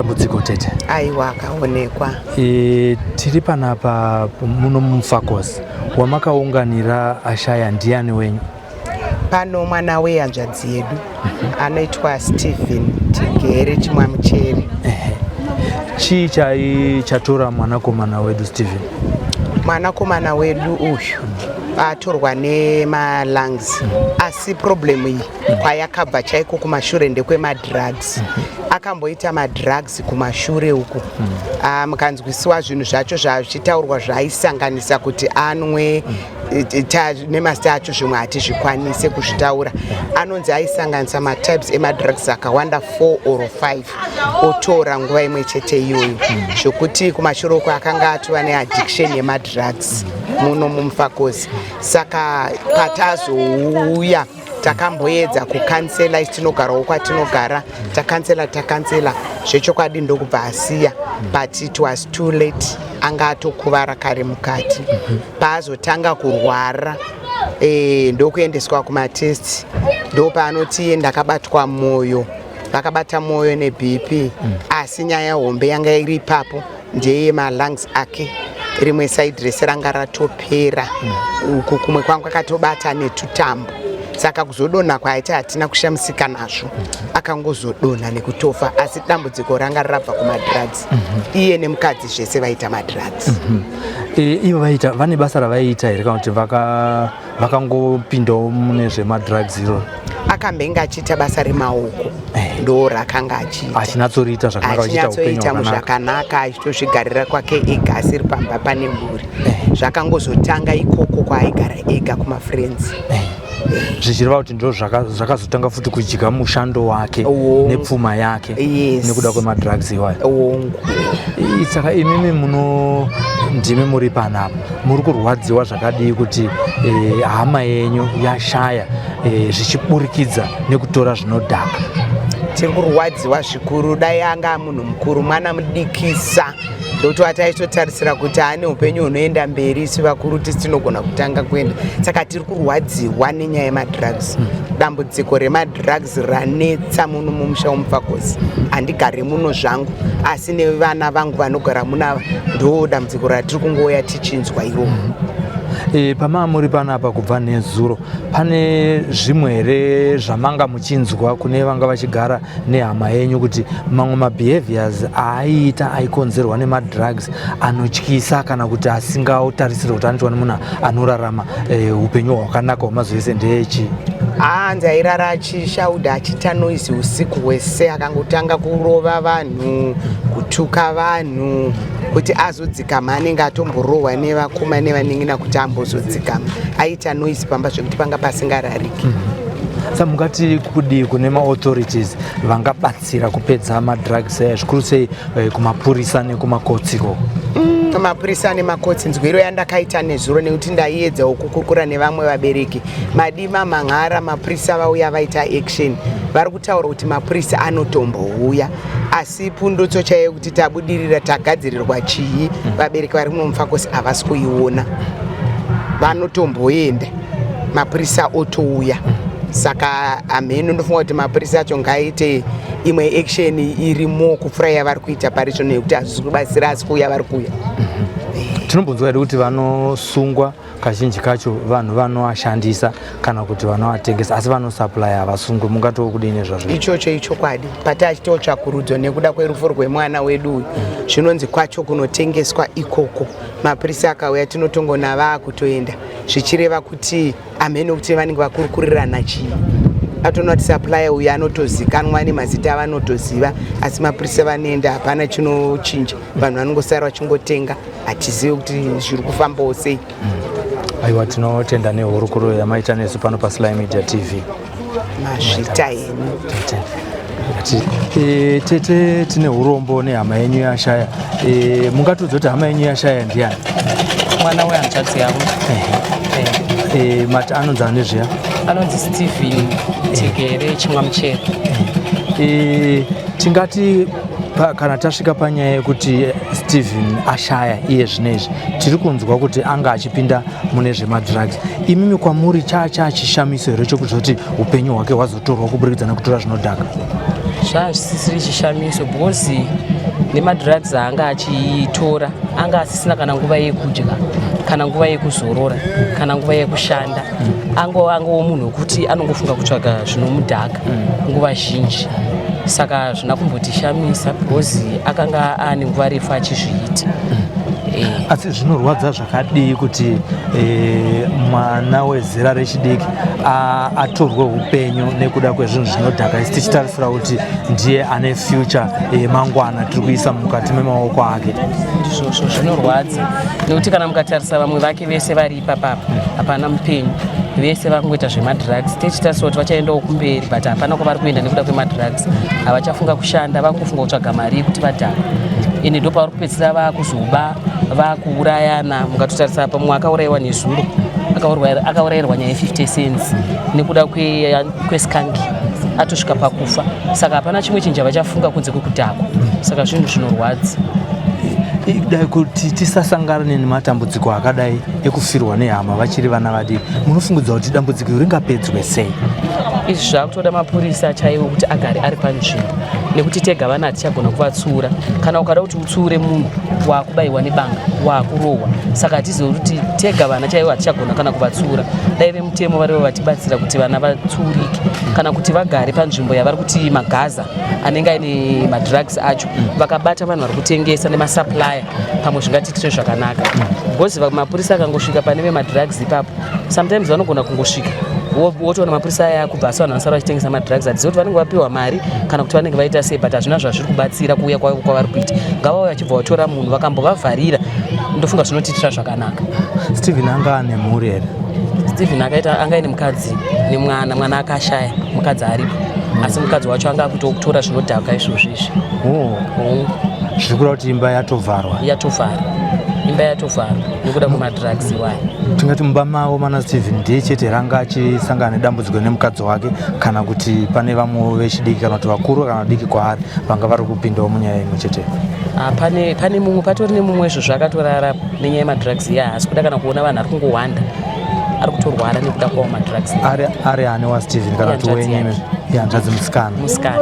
Nematambudziko tete. Aiwa akaonekwa. E, tiri panapa muno muMufakose wamakaunganira ashaya ndiani wenyu? Pano mwana wehanzvadzi yedu anoitwa Stephen Tigere Chimwamucheri. Chii chai chatora mwanakomana wedu Stephen? Mwanakomana wedu uyu atorwa nemalungs, asi problem iyi kwayakabva chaiko kumashure ndekwemadrugs. Akamboita madrugs kumashure uku. Ah, mukanzwisiwa zvinhu zvacho zvazvichitaurwa zvaisanganisa kuti anwe nemazita acho zvimwe hatizvikwanise kuzvitaura. Anonzi aisanganisa matypes emadrugs akawanda 4 or 5 otora nguva imwe chete iyoyo, zvokuti kumashure uko akanga atova neaddiction yemadrugs muno muMufakose. Saka patazouya takamboedza kucounsela, isi tinogarawo kwatinogara, tacounsela tacounsela zvechokwadi ndokubva asiya, but it was too late, anga atokuvara kare mukati. Paazotanga kurwara ndokuendeswa kumatest, ndopaanoti ndakabatwa mwoyo, vakabata mwoyo neBP. Asi nyaya hombe yanga iri ipapo ndeyemalungs ake, rimwe side rese ranga ratopera. Uku kumwe kwangu akatobata netutambo, saka kuzodonha kwaita hatina kushamisika nazvo, akangozodonha nekutofa, asi dambudziko ranga rabva kumadrugs. Iye nemukadzi zvese vaita madrugs. E, ivo vaita vane basa ravaiita here kana kuti vakangopindawo mune zvemadrugs iroro? Akambenge achiita basa remaoko, ndo rakanga achiita. Achinatsoriita zvakanaka, achiita upenyu achinatsoita hwakanaka. Zvakanaka, achitozvigarira kwake ega asiri pamba pane mhuri. Zvakangozotanga ikoko kwaaigara ega kumafriends. Zvichireva kuti ndo zvakazotanga futi kudya mushando wake nepfuma yake nekuda kwemadrugs iwayo. Hongu. Saka imimi muno ndimi muri panapa muri kurwadziwa zvakadii kuti hama yenyu yashaya zvichiburikidza nekutora zvinodhaka? Tiri kurwadziwa zvikuru. Dai anga munhu mukuru, mwana mudikisa, ndokuti wataitotarisira kuti ane upenyu hunoenda mberi, isu vakuru tisi tinogona kutanga kuenda. Saka tiri kurwadziwa nenyaya yemadrugs. Dambudziko remadrugs ranetsa muno mumusha woMufakose. Handigari muno zvangu, asi nevana vangu vanogara munava, ndo dambudziko ratiri kungouya tichinzwa iroro. Pamaa muri panapa kubva nezuro, pane zvimwe here zvamanga muchinzwa kune vanga vachigara nehama yenyu kuti mamwe mabehaviors aaiita aikonzerwa nemadrugs anotyisa kana kuti asingautarisiri kuti anoitwa nemunhu anorarama upenyu hwakanaka hwemazuva ese ndeechi? Hanzi airara achishaudha, achiita noise usiku hwese, akangotanga kurova vanhu, kutuka vanhu. Kuti azodzikama anenge atomborohwa nevakoma nevanin'ina kuti ambozodzikama. Aita noise pamba zvekuti panga pasingarariki. Sa mungati kudii kune maauthorities vangabatsira kupedza madrugs aya, zvikuru sei kumapurisa nekumakotsi ikoko? Mapurisa nemakotsi, nzwiro yandakaita nezuro, nekuti ndaiedzawo kukurukura nevamwe vabereki, madima manhara mapurisa vauya vaita action. Vari kutaura kuti mapurisa anotombouya, asi pundutso chaiyo kuti tabudirira, tagadzirirwa chii, vabereki vari munoMufakose havasi kuiona. Vanotomboenda, mapurisa otouya, saka hamheno. Ndofunga kuti mapurisa acho ngaaite imwe action irimo kupfuura yavari kuita pari zvino, nekuti hazvisi kubatsira, asi kuuya vari kuuya. Tinombonzwa hedu kuti vanosungwa kazhinji kacho vanhu vanoashandisa kana kuti vanoatengesa, asi vanosupplya havasungwi. Mungatiwo kudini nezvazvo? Ichocho ichokwadi. Patachitawo tsvakurudzo nekuda kwerufu rwemwana wedu uyu, zvinonzi kwacho kunotengeswa ikoko mapurisa akauya tinotongona vaakutoenda, zvichireva kuti hamene kuti vanenge vakurukurirana chii. Atoona kuti supplier uyu anotozikanwa nemazita avanotoziva, asi mapurisa vanoenda, hapana chinochinja, vanhu vanongosara vachingotenga. Hatizivi kuti zviri kufambawo sei. Aiwa, tinotenda nehurukuro yamaita nesu pano paSly Media TV. Mazvita henyu. Tete, tine urombo nehama yenyu yashaya. Mungatiudza kuti hama yenyu yashaya ndiani? Mwana wehanzvadzi yavo. Mati anonzi ani zviya? Anonzi Stephen Tigere Chimwamuchero. Tingati kana tasvika panyaya yekuti Stephen ashaya iye zvinezvi, tiri kunzwa kuti anga achipinda mune zvemadrugs. Imimi kwamuri chaa chishamiso here chokuzoti upenyu hwake hwazotorwa kuburikidza nekutora zvinodhaka? Zvazvisisiri chishamiso because Nemadrugs aanga achitora, anga asisina kana nguva yekudya, kana nguva yekuzorora, kana nguva yekushanda. Angowo munhu wekuti anongofunga kutsvaga zvinomudhaka nguva zhinji. Saka hazvina kumbotishamisa because akanga aane nguva refu achizviita. Asi zvinorwadza zvakadii kuti mwana wezera rechidiki atorwe upenyu nekuda kwezvinhu zvinodhaka, isi tichitarisira kuti ndiye ane future yemangwana tiri kuisa mukati memaoko ake? Ndizvozvo, zvinorwadza nekuti kana mukatarisa vamwe vake vese vari ipapapa, hapana mupenyu. Vese vakungoita zvemadrugs. Tichitarisa kuti vachaendawo kumberi, but hapana kwavari kuenda nekuda kwemadrugs. Havachafunga kushanda, vakungofunga kutsvaga mari yekuti vadhaka, ende ndo pavari kupedzisira vakuzoba, vakuurayana. Mukatotarisa pa mumwe akaurayiwa nezuro, akaurayirwa nyaya ye50 cents nekuda kweskank, atosvika pakufa. Saka hapana chimwe chinhu chavachafunga kunze kwekudhakwa. Saka zvinhu zvinorwadza. Dai kuti tisasangana nematambudziko akadai ekufirwa nehama vachiri vana vadiki, munofungudza kuti dambudziko iri ringapedzwe sei? Izvi zvakutoda mapurisa chaiwo kuti agare ari panzvimbo, nekuti tega vana hatichagona kuvatsiura. Kana ukada kuti utsiure munhu, waakubayiwa nebanga, waakurohwa. Saka hatizivi kuti tega vana chaivo hatichagona kana kuvatsiura. Dai vemutemo varivo vatibatsira kuti vana vatsiurike, kana kuti vagare panzvimbo yavari kuti magaza anenge aine madrugs acho, vakabata vanhu vari kutengesa nemasupplier, pamwe zvingatiitire zvakanaka, because mapurisa akangosvika pane vemadrugs ipapo, sometimes vanogona kungosvika, wotoona mapurisa aya akubva, asi vanhu vanosara vachitengesa madrugs. Hatizivi kuti vanenge vapiwa mari kana kuti vanenge vaita sei, but hazvina zvazviri kubatsira kuuya kwavo kwavari kuita. Ngavauya vachibva vatora munhu, vakambovavharira, ndofunga zvinotiitira zvakanaka. Stephen anga ane mhuri here? Stephen akaita, anga aine mukadzi nemwana. Mwana akashaya, mukadzi aripo, asi mukadzi wacho anga akutokutora zvinodhaka izvozvo izvi. Oh, zviri kureva kuti imba yatovharwa? Yatovhara, imba yatovharwa nekuda kwemadrugs iwayo. Tingati mumba mavo mana Stephen ndiye chete ranga achisangana nedambudziko nemukadzi wake, kana kuti pane vamwewo vechidiki kana kuti vakuru kana vadiki kwaari vanga vari kupindawo munyaya imwe chete? Ah, pane mumwe, patori nemumwe izvozvo akatorara nenyaya yemadrugs iya. Haasi kuda kana kuona vanhu, ari kungohwanda, ari kutorwara nekuda kwawo madrugs. Ari ane waStephen kana kuti Ihanzvadzi wenyu? Yake. Ihanzvadzi musikana? Musikana.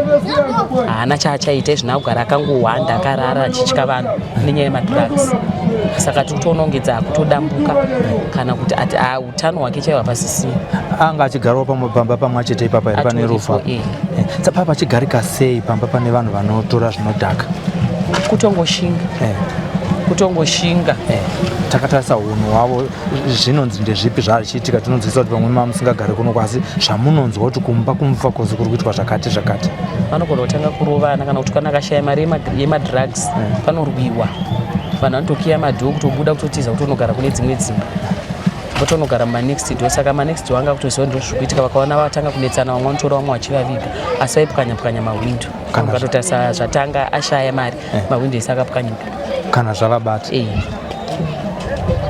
Haana chaachaita izvina, kugara akangohwanda, akarara achitya vanhu nenyaya yemadrugs. Saka tiri kutoona kunge dzakutodambuka, kana kuti ati utano hwake chaiwo hapasisina. Anga achigarawo pamwe pamba pamwe chete ipapa here pane rufu? Atoripo, eh. Saka papa pachigarika sei pamba pane vanhu vanotora zvinodhaka? Kutongoshinga. Kutongoshinga. Takatarisa unhu hwavo, zvinonzi ndezvipi zvachiitika? Tinonzwisa kuti pamwe mamusingagari kuno, kwasi zvamunonzwa kuti kumba kuMufakose kuri kuitwa zvakati zvakati. Vanogona kutanga kurovana, kana kuti kana akashaya mari yemadrugs, panorwiwa. Vanhu vanotokiya madoor, kutobuda, kutotiza, kutonogara kune dzimwe dzimba, votonogara mumanext door. Saka manext door anga kutoziva ndo zviri kuitika. Vakaona vatanga kunetsana, vamwe vanotora vamwe vachivaviga, asi vaipwanya pwanya mahwindo. Ukatotarisa zvatanga ashaya mari, mahwindo ese akapwanyika. Kana zvavabata. Eh.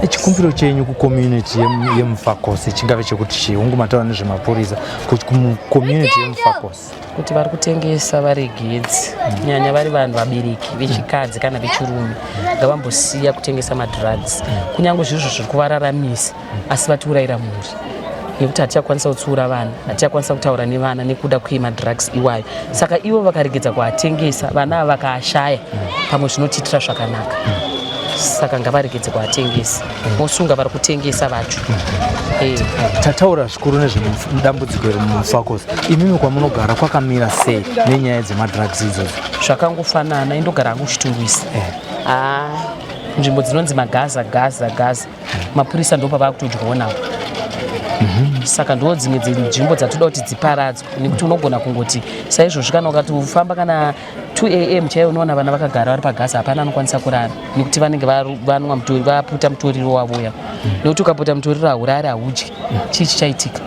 Chikumbiro chenyu kucommunity yeMufakose chingave chekuti chii? Hungu, mataura nezvemapurisa, kuti kucommunity yeMufakose? Kuti vari kutengesa varegedzi, kunyanya vari vanhu vabereki vechikadzi kana vechirume, ngavambosiya kutengesa madrugs. Kunyange zvirizvo zviri kuvararamisa, asi vatiurayira mhuri, nekuti hatichakwanisa kutsiura vana, hatichakwanisa kutaura nevana nekuda kwemadrugs iwayo. Saka ivo vakaregedza kuatengesa, vana ava vakaashaya, pamwe zvinotiitira zvakanaka. Saka ngavaregedze kuatengesa, mosunga vari kutengesa vacho. Tataura zvikuru nezvedambudziko iri muMufakose. Imimi kwamunogara kwakamira sei nenyaya dzemadrugs idzodzo? Zvakangofanana, indogara hangu Chitungwiza. Ah, nzvimbo dzinonzi magaza, gaza, gaza, mapurisa ndo pava kutodyawo navo. Saka ndo dzimwe dzenzvimbo dzatoda kuti dziparadzwe, nekuti unogona kungoti saizvozvi, kana ukati ufamba kana 2 am chaiyo, unoona vana vakagara vari pagaza, hapana anokwanisa kurara nekuti vanenge vanwa vaputa mutoriro wavo uya. Nekuti ukaputa mutoriro haurari, haudyi. Chii chichaitika?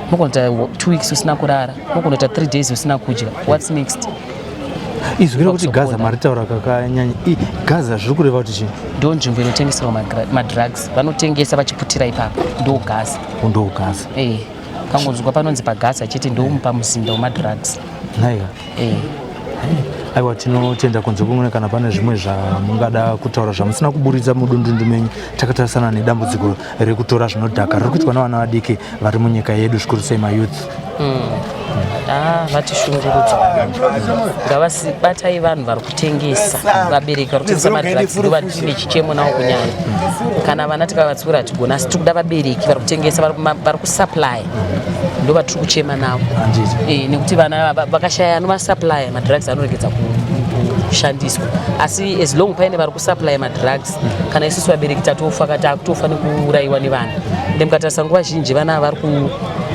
Unogona kuita 2 weeks usina kurara, unogona kuita 3 days usina kudya. What's next? Izwi rekuti gaza maritaura kakanyanya. Gaza zviri kureva kuti chii? Ndo nzvimbo inotengeserwa madrugs. Vanotengesa vachiputira ipapo, ndo gaza. Ndo gaza? Eh, kangonzwa panonzi pagaza chete, ndo pamuzinda wemadrugs. Naiga. Eh. Aiwa, tinotenda. Kunze kumwe, kana pane zvimwe zvamungada kutaura zvamusina kuburitsa mudundundu menyu, takatarisana nedambudziko rekutora zvinodhaka riri kuitwa nevana vadiki vari munyika yedu, zvikuru sei mayouth. Ah, vatishungurudza. Ngavasibatai vanhu vari kutengesa, vabereki vari kutengesa madrugs ndo vatine chichemo navo kunyanya. Kana vana tikavatsiura hatigona, asi tiri kuda vabereki vari kutengesa, vari kusupply, ndo vatiri kuchema navo. Nekuti vana vakashaya anovasupply madrugs anoregedza kushandiswa, asi as long paine vari kusupply madrugs, kana isusu vabereki tatofa, takutofa nekuurayiwa nevana. Ende mukatarisa nguva zhinji vana vari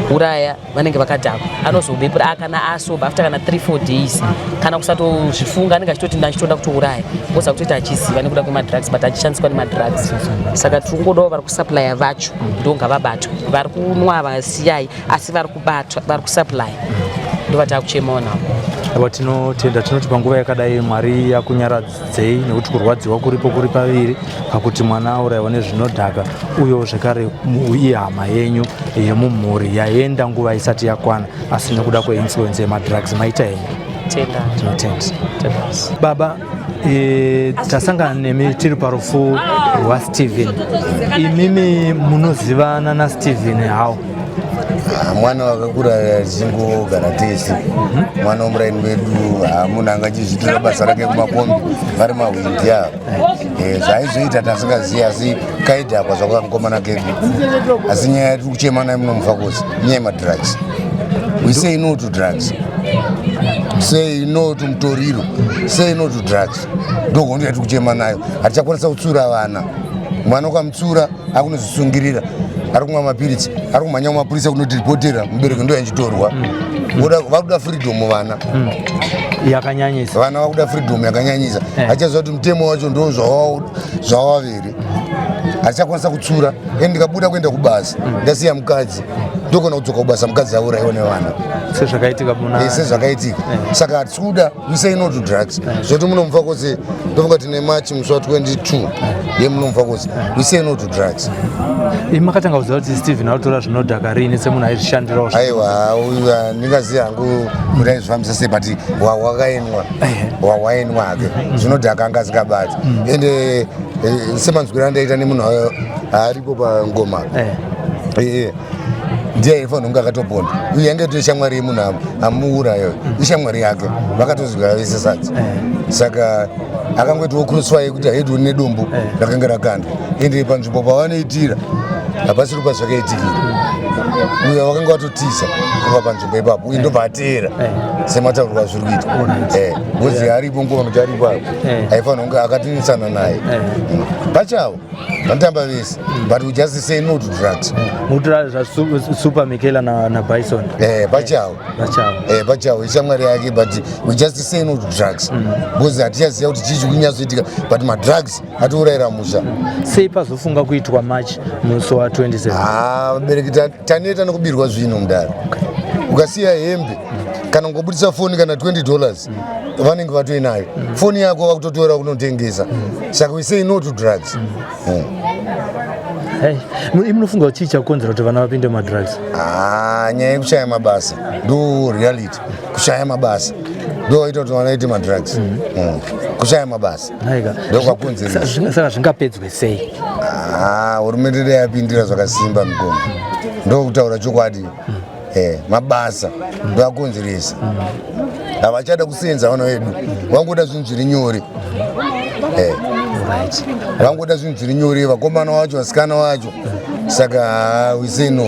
kuuraya vanenge vakadhakwa. Anozobepura kana asoba after kana 3 4 days, kana kusatozvifunga, anenge achitoti ndachitoda kutouraya, oza kutoita achiziva nekuda kwemadrugs, but achishandiswa nemadrugs. Saka tiri kungodawo vari kusupplya vacho ndo ngavabatwe. Vari kunwa vasiyai, asi vari kubatwa, vari kusupply ndo vataakuchemawo navo. Aiwa, tinotenda. Tinoti panguva yakadai Mwari akunyaradzei, nekuti kurwadziwa kuripo kuri paviri, pakuti mwana aurayiwa nezvinodhaka, uyo zvekare ihama yenyu yemumhuri yaenda nguva isati yakwana, asi nekuda kweinfluence yemadrugs. Maita henyu. Tenda. Tinotenda. Tenda. Baba, tasangana nemi tiri parufu rwaStephen. Imimi munozivana naStephen how? Ah, mwana wakakura tichingogara tese, mwana womuraini wedu. Munhu anga achizviitira basa rake kumakombi, vari mahwindi ava. Zvaaizoita tasingazivi, asi kaidhakwa zvakamukomana kedu. Asi nyaya yatiri kuchema nayo muno Mufakose inyaya yemadrugs. We say no to drugs, say no to mutoriro, say no to drugs. Ndohondo yatiri kuchema nayo. Hatichakwanisa kutsura vana. Mwana ukamutsura akunozvisungirira, ari kumwa mapiritsi, ari kumhanya kumapurisa kunotiripotera, mubereki ndo yanchitorwa. Vari kuda freedom vana. Yakanyanyisa. Vana vakuda freedom yakanyanyisa. Hachaziva kuti mutemo wacho ndo zvawavere. Hatichakwanisa kutsura. Ende ndikabuda kuenda kubasa, ndasiya mukadzi, ndogona kudzoka kubasa mukadzi aurayiwa nevana. Sezvakaitika muna Sezvakaitika. Saka hatisi kuda, we say no to drugs. Zvoti muno Mufakose, ndofunga tine March musi wa22 ye muno Mufakose, we say no to drugs. Imi makatanga kuziva kuti Stephen akutora zvinodhaka rini, semunhu aizvishandirawo? Aiwa, uyu, ndingaziva hangu kuti aizvifambisa sei, but wakaenwa, wawaenwa hake zvinodhaka, anga asingabati. Ende semanzwiro andaita nemunhu aripo pangoma, ndiye aifanira kunge akatoponda. Uyu yange tori shamwari yemunhu amuurayo, ishamwari yake, vakatozwa vese sadza. Saka akangoitiwo crossfire kuti haitiwo nedombo rakanga rakandwa. Ende panzvimbo pavanoitira hapasiri pazvakaitikira. Uyo vakanga vatotiza kubva panzvimbo ipapo, uyu ndobva ateera sematauriro azviri kuita. Ngozi aripo nguva kuti aripo apo, aifanira kunge akatonesana naye pachavo, vanotamba vese. But we just say no to drugs. Mukutora zvaSuper Michaela naBison. Pachavo. Pachavo. Pachavo ishamwari yake, but we just say no to drugs because hatichaziva kuti chii chikunyatsoitika, but madrugs atiurayira musha. Sei pazofunga kuitwa march musi wa27? Ah, vabereki taneta nekubirwa zvinhu mudare. Ukasiya hembe kana ungobudisa foni kana $20, vanenge vatoinayo foni yako, vakutotora kunotengesa. Saka we say no to drugs. Hey, imi munofunga kuti chii chakonzera kuti vana vapinde mumadrugs? Ah, nyaya yekushaya mabasa ndo reality. Kushaya mabasa ndo waita kuti vana vaite madrugs. Kushaya mabasa Haika. ndokwakonzeresa. Saka zvingapedzwe sei? Ah, hurumende dai yapindira zvakasimba mukoma, ndokutaura chokwadi. Mabasa ndoakonzeresa. Havachada kusenza vana vedu, vangoda zvinhu zviri nyore. Vangoda zvinhu zviri nyore, vakomana vacho, vasikana vacho. Saka we say no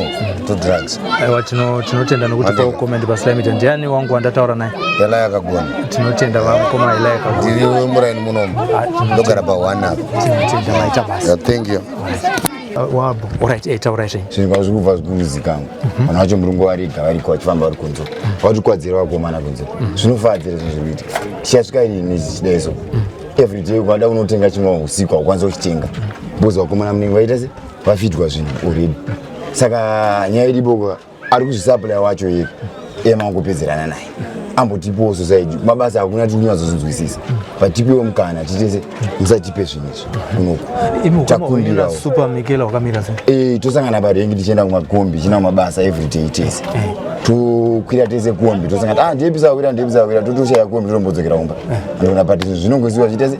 to drugs. Aiwa, tinotenda nokuti Matenda. comment paSly. Ndiani wangu wandataura naye? Yala yakagona. Tinotenda, vamukoma Ela yakagona. Ndiri muraini munomu, ndogara pa1 apa. Tinotenda, maita basa. Yeah, thank you. Wabo, alright, taurai zvenyu. Zvinhu zviri kubva kuzikanwa, vanhu vacho murungu variga variko vachifamba vari kunze, vatikwadzira vakomana kunze. Zvinofadzira zvinhu zviri kuitika. Tichasvika rini zvichidai so? Everyday ukada unotenga chimwe usiku haukwanisa kuchitenga because vakomana munenge vaita se vafidwa zvinhu already. Saka nyaya iripo, ari kuzvisupplya wacho yega, ema kupedzerana naye, ambotipowo society mabasa hakuna, tiri kunyatsozvinzwisisa. But tipiwe mukana titese, musatipe zvinhu izvi kunoku. Imi ukama hwenyu Takumbirawo. naSuper Mikela wakamira sei? Tosangana parengi tichienda kumakombi, tichienda kumabasa everyday tese. Tokwira tese kombi, tosangana, ah, ndiyepisa wira, ndiyepisa wira, totoshaya kombi, totombodzokera kumba. Andona, but izvi zvinongosiwa zviitese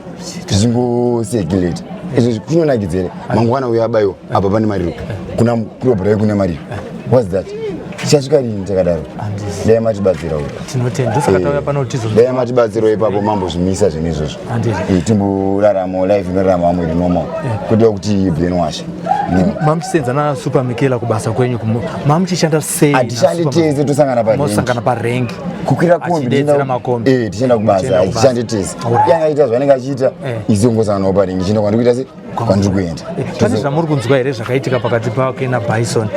zvichingocirculate. Izvo kunonakidzere mangwana uyo abayiwa apa pane mariro, kuna kurobhurai kune mariro. What's that? Tichasvika rini takadaro? Handisi. Dai matibatsira uyo. Tinotenda, ndosaka tauya pano kuti Dai matibatsirawo ipapo, mambozvimisa zvinhu izvozvo. Handiti. Timboraramawo life inorarama vamwe iri normal, kwete kuti brainwash. No. Mamuchisenza naSuper Mikela kubasa kwenyu, mamuchishanda sei? Hatishandi tese, tosangana parengi. Mosangana parengi. Kukwira kombi. Achidedzera makombi. Tichienda kubasa. Muchienda kubasa. Hatishandi tese. Yanga aita zvaanenge achiita, isi ngosanganawo parengi, chienda kwandiri kuita se kwandiri kuenda. Pane zvamuri kunzwa here zvakaitika pakati pake naBison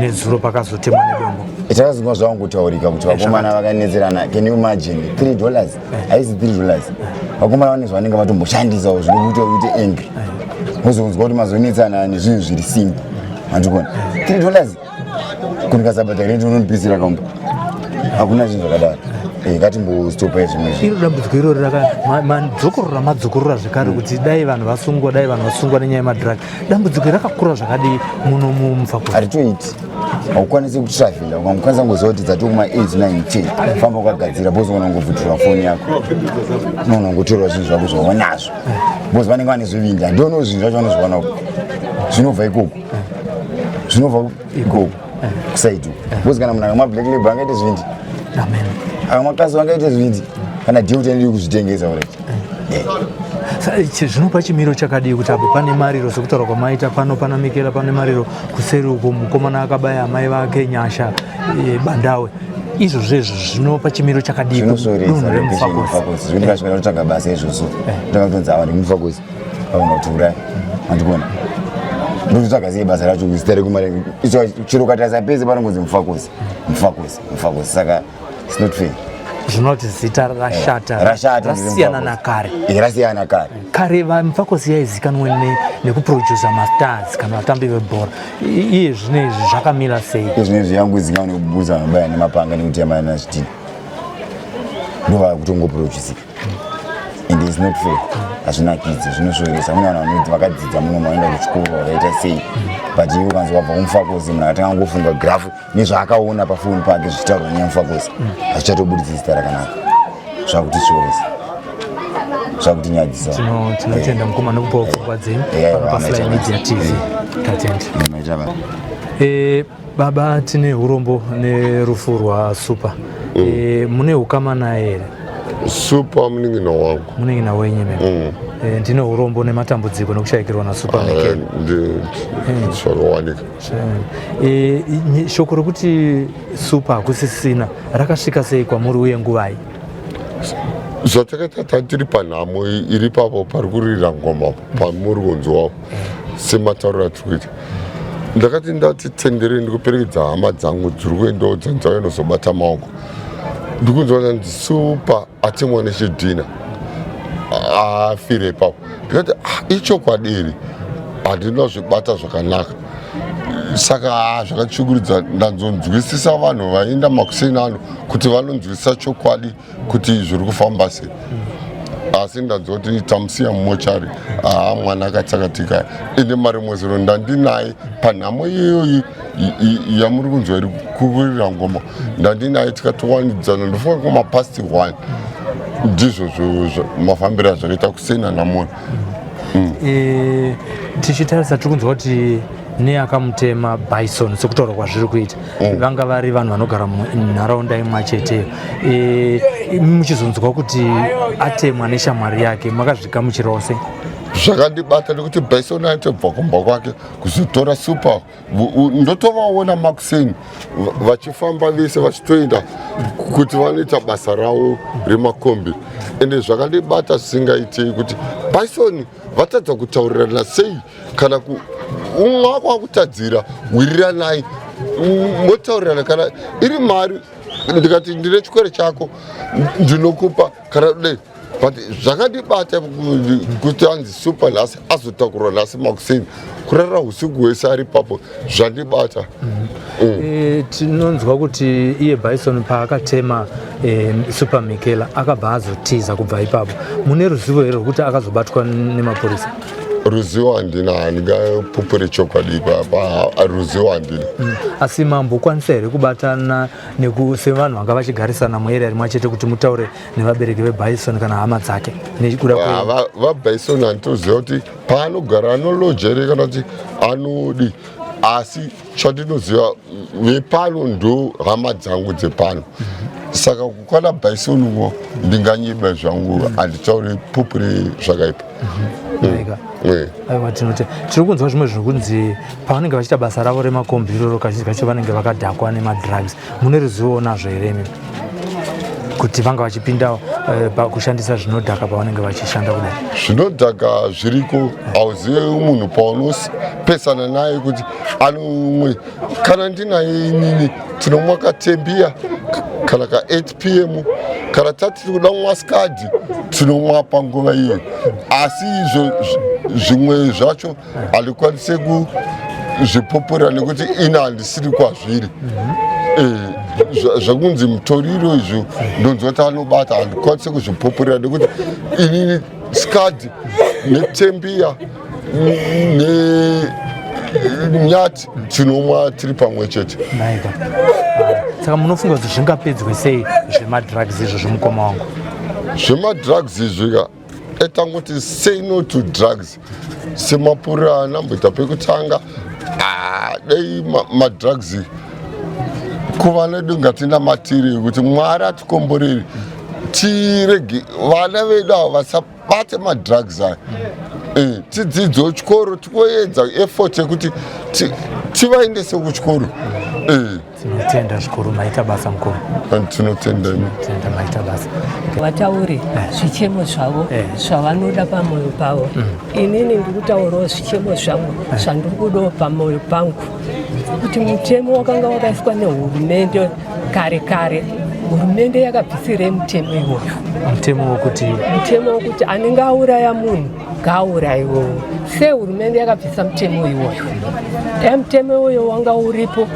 nezuro pakazotemwa nedombo? Takazonzwa zvavangotaurika kuti vakomana vakanetserana. Can you imagine, $3? Haisi $3. Vakomana vane zvavanenge vatomboshandisawo zvinokuita uite angry, wozonzwa kuti mazonetsana nezvinhu zviri simple. Handikona $3 kunikasabhadha rent, unondipisira kaumba. Hakuna zvinhu zvakadaro. Ngatimbostopai zvimwe zvinhu. Iro dambudziko irori madzokorora madzokorora zvekare kuti dai vanhu vasungwa, dai vanhu vasungwa nenyaya yemadrug. Dambudziko rakakura zvakadii muno muMufakose? Haritoiti. Haukwanisi kutravhela, ukangokwanisa ngoziva kuti dzatokuma 8 9 10, famba ukagadzira, because unoona ngovhutirwa foni yako, unoona ngotorwa zvinhu zvako zvawanazvo, because vanenge vane zvivindi. Handionawo zvinhu zvacho vanozviwana uko, zvinobva ikoko, zvinobva ikoko kusaidi uko, because kana munhu akamwa Black Label angaite zvivindi. Amen. Akamwa kaso angaite zvivindi, kana Delta ndiri kuzvitengesa alright. Zvinopa chimiro chakadii kuti apo pane mariro, sekutaura kwamaita pano pana Mikela pane mariro, kuseri uko mukomana akabaya amai vake, Nyasha Bandawe? Izvozvo izvo zvinopa chimiro chakadii Zvinosoresa. kudunhu reMufakosi? Mufakosi zvekuti kasvika kutsvaga basa izvozvo, ndakatonzi ava ndimufakosi, aona kuti uraya. Andikuona ndokutsvaga sei basa racho, zita rekumara chiro ukatarisa pese panongonzi Mufakosi, Mufakosi, Mufakosi. Saka it's not fair. Zvinoti zita rashata. Rashata. Rasiyana nakare. Rasiyana kare. Kare vaMufakosi yaizikanwa nekuprodusa mastars kana vatambi vebhora. Iye zvinezvi zvakamira sei? Izvinezvi yanguzikanwa nekubuza mabaya nemapanga nekutema nazvidhina, ndova kutongoproducika, and it's not fair. Hazvinakidzi, zvinosvoresa. Kune vanhu vanoti vakadzidza muno, vanoenda kuchikoro, vakaita sei, but iwe ukanzi wabva kumufakosi, munhu akatanga ngofunga grafu nezvaakaona pafoni pake zvichitaurwa nenyaya Mufakosi, hazvichatobudisi zita rakanaka. Zvakutisvoresa, zvakutinyadzisa. Tinotenda mukoma nekupawo pfungwa dzenyu pano paFly Media TV. Tatenda. Maita basa. Baba, tine urombo nerufu rwaSuper. Mune ukama naye here? Super munin'ina wangu. Munin'ina wenyu meme. Ndine urombo nematambudziko nekushayikirwa naSuper Mikela. Zvakawanika. Shoko rekuti Super hakusisina rakasvika sei kwamuri uye nguvai? Zvatakaita, tatiri panhamo iri papo pari kurira ngoma pamuri kunzwawo sematauriro atiri kuita. Ndakati ndati tenderei ndikuperekedza hama dzangu dziri kuendawo, dzanzauya nozobata maoko, ndikunzwa ndanzi Super atemwa nechidhina, afire ipapo. Ndikati, "Ah, ichokwadi iri?" Handina zvibata zvakanaka, saka zvakachikuridza ndanzonzwisisa vanhu vaenda makuseni ano kuti vanonzwisisa chokwadi kuti zviri kufamba sei. Asi ndanzwa kuti tamusiya mumochari. Haa, mwana akatsakatika. Ende marimwe zuro ndandinaye panhamo iyoyi yamuri kunzwa iri kukurira ngoma, ndandinaye tikatowanidzana. Ndofunga kumapast 1 ndizvo mafambiro azvakaita kusena namona. Tichitarisa, tiri kunzwa kuti neakamutema, Bison, sekutaura kwazviri kuita, vanga vari vanhu vanogara munharaunda imwe cheteyo. Muchizonzwa kuti atemwa neshamwari yake, makazvigamuchirawo sei? Zvakandibata nekuti Bison aitobva kumba kwake kuzotora Super. Ndotovaona makuseni vachifamba vese vachitoenda kuti vanoita basa ravo remakombi. Ende zvakandibata zvisingaitei kuti Bison vatadza kutaurirana sei, kana umwe wako akutadzira, wiriranai motaurirana. Kana iri mari, ndikati ndine chikwere chako ndinokupa, kana dai. But zvakandibata kuti anzi Super nhasi azotakurwa nhasi makuseni, kurara usiku hwese ari papo, zvandibata. Tinonzwa kuti iye Bison paakatema Super Michaela akabva azotiza kubva ipapo. Mune ruzivo here rwekuti akazobatwa nemapurisa? Ruzivo handina, handingapupure chokwadi ipapa, ruzivo handina. Asi mambokwanisa here kubatana sevanhu vanga vachigarisana muarea rimwe chete kuti mutaure nevabereki veBison kana hama dzake nekuda kwe VaBison handitoziva kuti paanogara anoloja here kana kuti anodi, asi chandinoziva, vepano ndo hama dzangu dzepano, saka kukwana Bisonwo ndinganyiba zvangu, handitauri pupuri zvakaipa. Aika. Aiwa, tinoti tiri kunzwa zvimwe zvekunzi pavanenge vachiita basa ravo remakombi iroro, kazhinji kacho vanenge vakadhakwa nemadrugs. Mune ruzivo nazvo here imi kuti vanga vachipinda pakushandisa zvinodhaka pavanenge vachishanda kudai? Zvinodhaka zviriko, hauzive munhu paunopesana naye kuti anomwe. Kana ndinaye inini, tinomwa katembiya kana ka8 p.m., kana tati kuda kumwa Scud, tinomwa panguva iyoyo. Asi izvo zvimwe zvacho handikwanise kuzvipupurira nekuti ini handisiri kwazviri. Zvekunzi mutoriro izvo ndonzwa kuti anobata, handikwanise kuzvipupurira nekuti inini Scud netembiya nenyati tinomwa tiri pamwe chete. Naika. Ah, saka munofunga kuti zvingapedzwe sei zvemadrugs izvo, zvemukoma wangu? Zvemadrugs izvi ka, etangoti say no to drugs semapurira anamboita pekutanga. Ah, dai madrugs kuvana vedu, ngatinamatire kuti Mwari atikomborere, tirege vana vedu ava vasabate madrugs aya. Tidzidzewo chikoro, tikoedza effort yekuti tivaendese kuchikoro. Tinotenda zvikuru, maita basa mukuru. Tinotenda imi. Tenda, maita basa. Vataure zvichemo zvavo zvavanoda pamwoyo pavo. Inini ndiri kutaurawo zvichemo zvangu zvandiri kudawo pamwoyo pangu, kuti mutemo wakanga wakaiswa nehurumende kare kare, hurumende yakabvisirei mutemo iwoyo? Mutemo wokuti? Mutemo wokuti anenge auraya munhu ngaaurayiwewo. Sei hurumende yakabvisa mutemo iwoyo? Dai mutemo iwoyo wanga uripo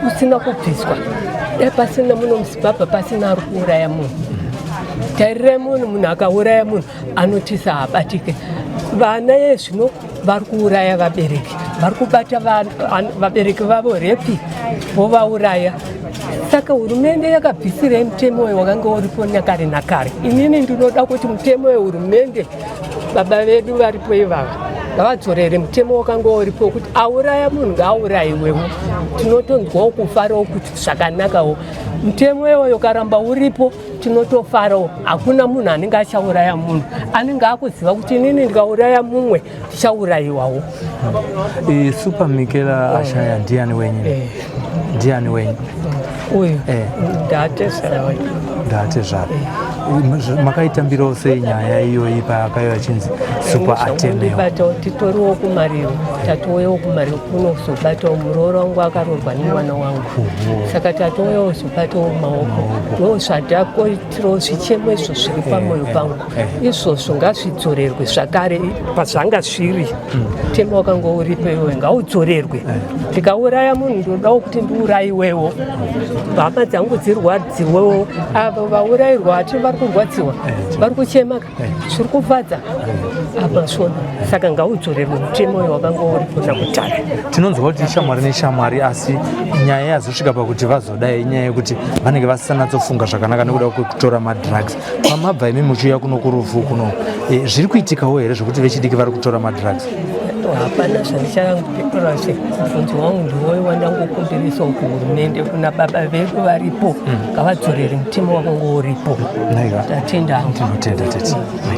usina kubviswa, dai pasina muno muZimbabwe pasina ari kuuraya munhu. Tarirai munhu, munhu akauraya munhu anotisa, haabatike. Vana yezvino vari kuuraya vabereki, vari kubata vabereki vavo, rape, vovauraya. Saka hurumende yakabvisirei mutemo uyo wakanga uripo nakare nakare? Inini ndinoda kuti mutemo wehurumende, baba vedu varipo ivava, ngavadzorere mutemo wakanga uripo kuti auraya munhu ngaaurayiwewo. Tinotonzwawo kufarawo kuti zvakanakawo. Mutemo iwoyo ukaramba uripo, tinotofarawo. Hakuna munhu anenge achauraya munhu, anenge akuziva kuti inini ndikauraya mumwe ndichaurayiwawo. Super Michaela ashaya ndiani wenyu? Ndiani wenyu? Uyu ndatezvara wacho. Ndatezvara. Makaitambirawo sei nyaya iyoyi paakaiva achinzi Super atemewa? Batawo, titoriwo kumariro, tatouyawo kumariro kunozobatawo muroora wangu akaroorwa nemwana wangu, saka tatouyawo zobatawo maoko. Ndo zvatakoitirawo zvichemo izvo zviri pamwoyo pangu. Izvozvo ngazvidzorerwe zvakare pazvanga zviri. Mutemo wakanga uripo iwe ngaudzorerwe. Ndikauraya munhu, ndodawo kuti ndiurayiwewo, hama dzangu dzirwadziwewo. Avo vaurayirwa ati vari kurwadziwa, vari kuchema, zviri kufadza apa svona. Saka ngaudzorerwe mutemo uyo wakanga uripo nakudhara. Tinonzwa kuti ishamwari neshamwari, asi nyaya yazosvika pakuti vazodai inyaya yekuti vanenge vasisanatsofunga zvakanaka nekuda kwekutora madrugs. Pamabva imi muchiuya kuno kurufu kuno, zviri kuitikawo here zvekuti vechidiki vari kutora madrugs? Hapana zvandichapindura. Mubvunzo wangu ndiwoyo wandangokumbirisawo kuhurumende, kuna baba vedu varipo, ngavadzorere mutemo wakanga uripo. Naiwa. Tatenda hangu. Tinotenda tete. Maita.